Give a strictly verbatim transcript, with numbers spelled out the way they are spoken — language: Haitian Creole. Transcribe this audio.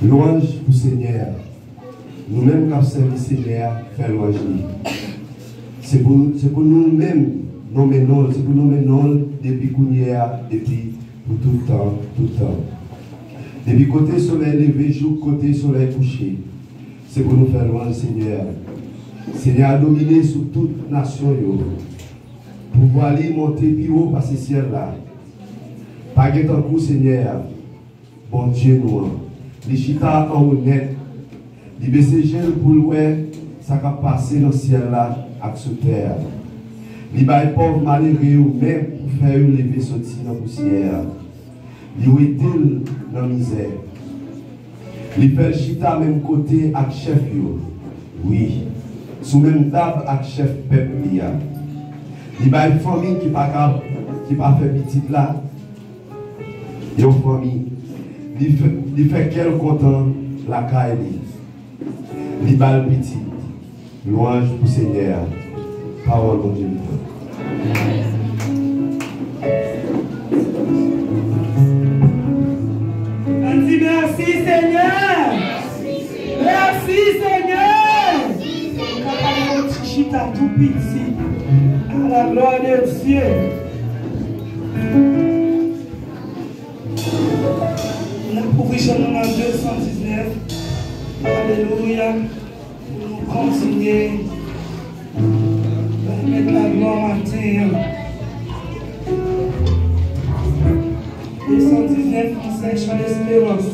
Lwanj pou Senyè a. Nou menm k ap sèvi Senyè a, fè lwanj li. Se pou, se pou nou menm nonmen non l, se pou nonmen non l depi kounye a, epi pou tout tan, tout tan. Depi kote solèy leve jouk kote solèy kouche, se pou nou fè lwanj Senyè a. Senyè a domine sou tout nasyon yo. Pouvwa li monte pi wo pase syèl la. Pa gen tankou Senyè a, Bondye nou an. Li chita anwo nèt. Li bese je l pou l wè sa k ap pase nan syèl la ak sou tè a. Li bay pòv malere yo men pou fè yo leve soti nan pousyè a. Li wete l nan mizè. Li fè l chita menm kote ak chèf yo. Wi, sou menm tab ak chèf pèp li a. Li bay fanmi ki pa ka, ki pa fè pitit la, yon fanmi. Li fè, li fè kè l kontan lakay li. Li ba l pitit. Lwanj pou Senyè a. Pawòl Bondye vivan. Ann di mèsi, Senyè. Mèsi, Senyè. Kapab yon ti chita tou piti. À la gloire de Dieu. N ap ouvri je nou nan de san diznèf. Alelouya. Pou nou kontinye bay Mèt la glwa maten an. De san diznèf, Ansèy Chan Lesperans.